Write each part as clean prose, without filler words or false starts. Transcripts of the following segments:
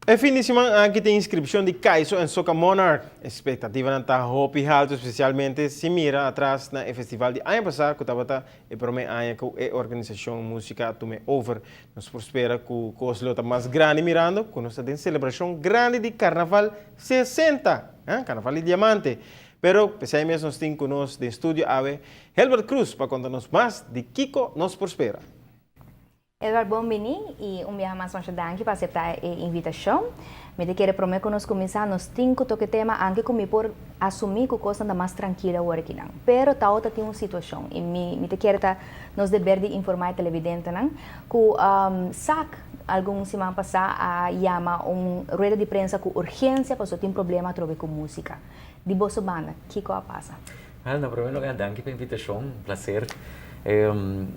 E fin di siman aki tin inscripcion di Kaiso en Soca Monarch. Expectativanan ta hopi halto especialmente si mira atras na e festival di aña pasa cu tabata e prome aña cu e organisacion musica a tume over. Nos por spera cu cos lo ta mas grandi mirando cu nos ta den celebracion grandi di Carnaval 60, Carnaval di Diamante. Pero pesey mes nos tin cu nos den studio awe Hilbert Cruz pa conta nos mas di kico nos por spera. Edward bon bini y un biaha mas masha danki pa acepta e invitacion. Mi ta kere prome cu nos cuminsa nos tin cu toca e tema anke cu mi por asumi cu cosnan ta mas trankilo awor akinan. Pero tawata tin un situacion y mi mi ta kere ta nos deber di informa e televidentenan cu sac algun siman pasa a yama un rueda di prensa cu urgencia pasobra tin problema atrobe cu musica. Di boso banda kico a pasa? Wel, na primer lugar danki pa e invitacion, un placer.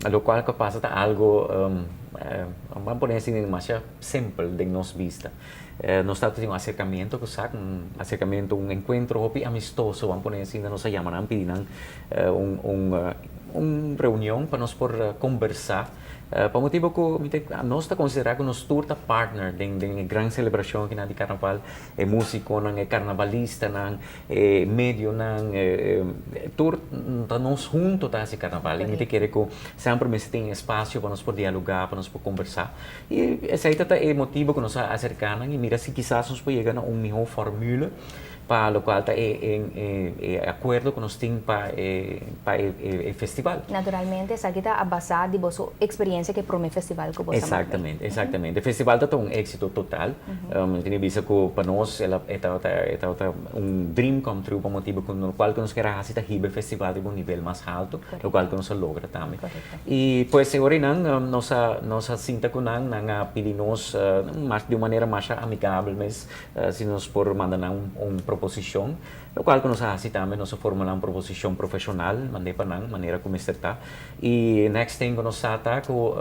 Locual cu a pasa ta algo, ban pone asina, demasiado simpel den nos bista. Nos ta tin un acercamiento cu sac, un acercamiento, un encuentro hopi amistoso, ban pone asina, nos a yama nan, pidi nan un reunion pa nos por conversa. Pa motibo cu mi ta, nos ta considera cu nos tur ta partner den e gran celebracion akinan di Carnaval, e musiconan, e carnavalistanan, e medionan, tur ta nos hunto ta haci carnaval y mi ta kere cu semper mester tin espacio pa nos por dialoga, pa nos por conversa y esey ta ta e motibo cu nos a acerca nan y mira si kisas nos por yega na un miho formule pa locual ta e acuerdo cu nos tin pa e festival. Naturalmente esaki ta a basa di boso experiencia cu e prome festival cu boso a manda. Exactamente, exactamente. E festival ta ta un exito total. Mi tin di bisa cu pa nos e tabata e tabata un dream come true pa motibo cu locual cu nos kier a haci ta hiba e festival riba un nivel mas halto, locual cu nos a logra tambe. Y pues e ora einan nos a nos a sinta cu nan, nan a pidi nos mas di un manera masha amigabel mes si nos por manda nan un proposicion, locual cu nos a haci tambe, nos a formula un proposicion profesional mand'e pa nan manera cu mester ta. Y next thing cu nos sa ta cu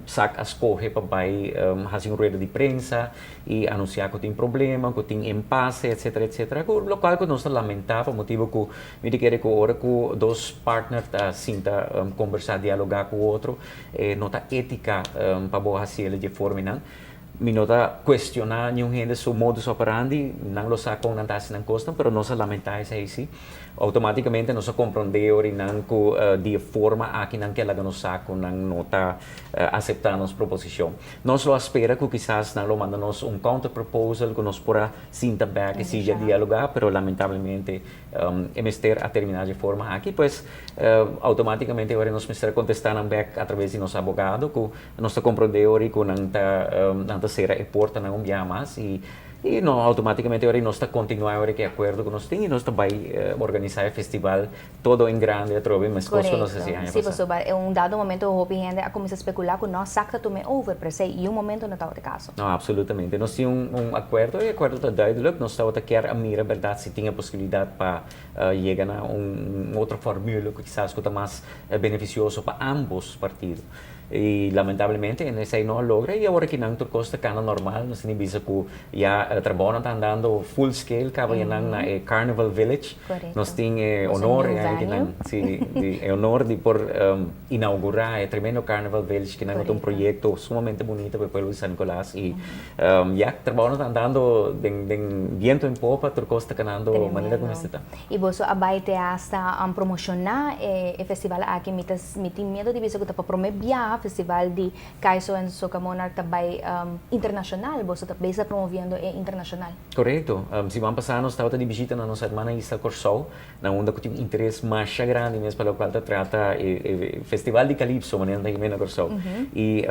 Sac a scoge pa bay haci un rueda di prensa y anuncia cu tin problema, cu tin impasse, etcetera, etcetera, cu locual cu nos ta lamenta pa motibo cu mi ta kere cu ora cu dos partner ta sinta conversa, dialoga cu otro, no ta etica pa bo haci el dje formanan. Mi no ta cuestiona niun hende su modus operandi, nan lo sa con nan ta haci nan cosnan, pero nos a lamenta esey si. Automaticamente nos a comprende ora nan cu di e forma aki nan ke laga nos sa cu nan no ta acepta nos proposicion. Nos lo a spera cu kisas nan lo manda nos un counter proposal cu nos por a sinta bek y sigui a dialoga, pero lamentablemente e mester a termina dje forma aki. Pues automaticamente ora nos mester a contesta nan bek a traves di nos abogado cu nos ta comprende ora cu nan ta nan ta cera e portanan un biaha mas y Y no automaticamente ora nos ta continua ora ki acuerdo cu nos tin y nos ta bay organisa e festival todo en grande atrobe mescos cu nos haci aña pasa. Si, pasobra e un dado momento hopi hende a cuminsa specula cu no SAC ta tuma e over, pero esey y un momento no tabata e caso. No, absolutamente. Nos tin un acuerdo y e acuerdo ta duidelijk. Nos tabata kier a mira berdad si tin e posibilidad pa yega na un otro formule cu kisas cu ta mas beneficioso pa ambos partido. Y lamentablemente en esey no a logra y awor aki nan tur cos ta cana normal, nos tin di bisa cu ya trabounan ta andando full scale caba ya nan na e Carnival Village. Nos tin e honor si di e honor di por inaugura e tremendo Carnival Village ki nan ta un proyecto sumamente bunita pa e pueblo di San Nicolas y ya trabounan ta andando den den viento en popa tur cos ta canando manera cu mester ta. Y boso a bay te hasta promociona e festival aki mi ta Mi tin miedo di bisa ku ta pa promé biaha festival di Kaiso en Soca Monarch ta bai internashonal, boso ta bes ta promoviendo e internashonal. Korekto. Siman pasá nos tabata di bishita na nos hermana isla Kòrsou, na unda ku tin un interes masha grandi mes pa lokual ta trata e festival di Calypso, manera nan ta yam'é na Kòrsou. I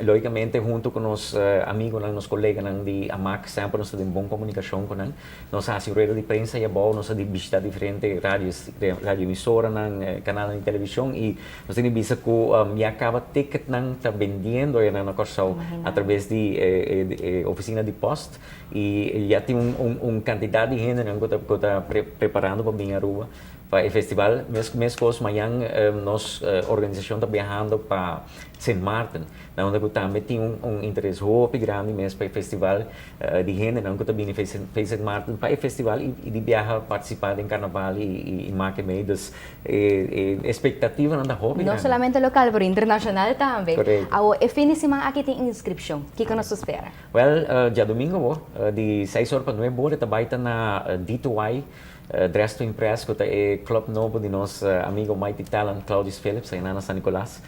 lógikamente huntu ku nos amigunan, nos koleganan di amak semper nos ta den bon komunikashon ku nan. Nos a hasi rueda di prensa i abou nos a di bishita diferente radio radioemisoranan, kanalnan di televishon i nos tin di bisa ku ya kaba ticketnan ta bendiendo aynan na Kòrsou a traves di e ofisina di post i ya tin un kantidat di hendenan ku ta preparando pa bin Aruba. Pa e festival, mes cos mañan nos organisacion ta biahando pa Sint Maarten, na unda cu tambe tin un interes hopi grandi mes pa e festival di hendenan cu ta bini Sint Maarten pa e festival y di biaha participa den carnaval y maak mee. Dus e expectativanan ta hopi No grandi. Solamente local, pero internacional tambe. Correcto. Awo, e fin di siman aki tin inscripcion. Kico nos ta spera? Well, diadomingo bo, di 6 or pa 9 or, ta bay ta na D2Y, Dress to Impress, cu ta e club nobo di nos amigo Mighty Talent Claudius Phillips, ey na San Nicolas.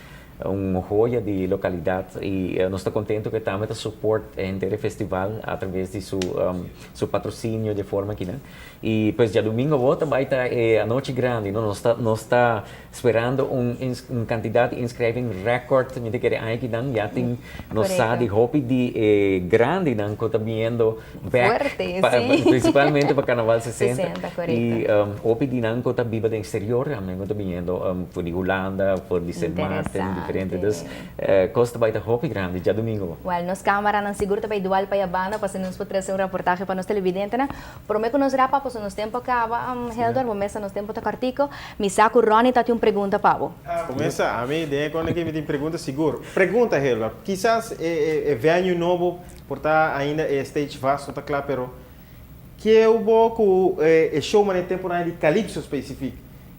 Un joya di localidad y nos ta contento cu tambe ta support henter festival a traves di su patrocinio di forma aki, no? Y pues diadomingo bo ta bay ta e anochi grandi, no? Nos ta sperando un cantidad di inscriving record, mi ta kere aki dan ya tin nos sa di hopi di grandinan cu ta biniendo back Fuerte, pa, si. Principalmente pa Carnaval 60. 60, correcto. Y hopi di nan cu ta biba den exterior tambe cu ta biniendo for di Hulanda, for di Sint Maarten, diferente. Dus cos ta bay ta hopi grandi diadomingo. Well, nos camaranan sigur ta bay dual pa yabana pa nos por trece un reportahe pa nos televidentenan. Prome cu nos wrap up, nos tempo a caba, Helder, bo mes nos tempo ta cortico. Mi sa cu Ronnie ta tin un pregunta pa bo. Cuminsa, ami, den cuando cu mi tin pregunta sigur. Pregunta, Helder. Kisas e venue nobo, por ta ainda e stage vast, no ta cla, pero cu bo cu e show man temporada di Calypso specific.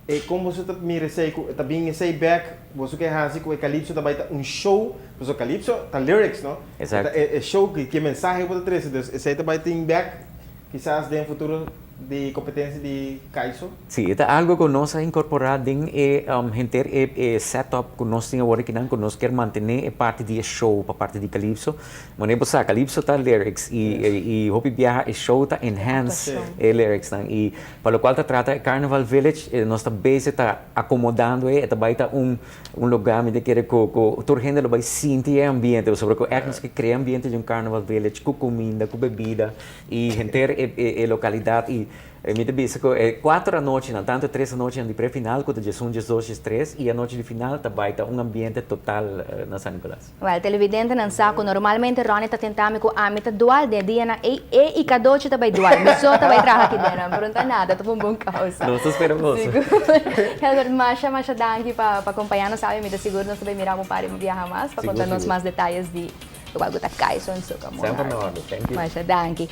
E con bo ta mira esey cu ta bin esey back, bo kier hasi cu e Calypso tambe ta un show, paso Calypso ta lyrics, no? Exacto. E show cu mensahe bo ta trece, dus esey tambe tin back, kisas den futuro di competencia di Caiso. Si, ta algo cu nos a incorpora den e henter e setup cu nos tin awor aki, cu nos kier mantene e parti di show pa parti di Calypso. Manera bo sa, Calypso ta lyrics y hopi biaha e show ta enhance e lyrics nan y pa lo cual ta trata Carnival Village, nos ta base ta acomodando e ta bay ta un lugar mi ta kere cu tur hende lo bay sinti e ambiente, sobre cu echt nos kier crea ambiente di un Carnival Village cu cuminda, cu bebida y henter e localidad y mi ta bisa cu cuater anochi, no, tanto tres anochi di pre-final, cu 11, 12, 13 y anochi di final ta bay ta un ambiente total na San Nicolas. Well, televidentenan sa cu normalmente Ronnie ta tentami cu ami ta dual de dia na e e y cadochi ta bay dual. Mi so ta bay traha aki den, pero no ta nada, ta un bon causa. Nos ta spera. Sigur. Helbert, masha, masha danki pa acompaña nos. Sabe, mi ta sigur nos ta bay mira un par di biaha mas pa conta nos mas detaye di loke ta Caiso en Soca Semper na orde. Thank you. Masha danki.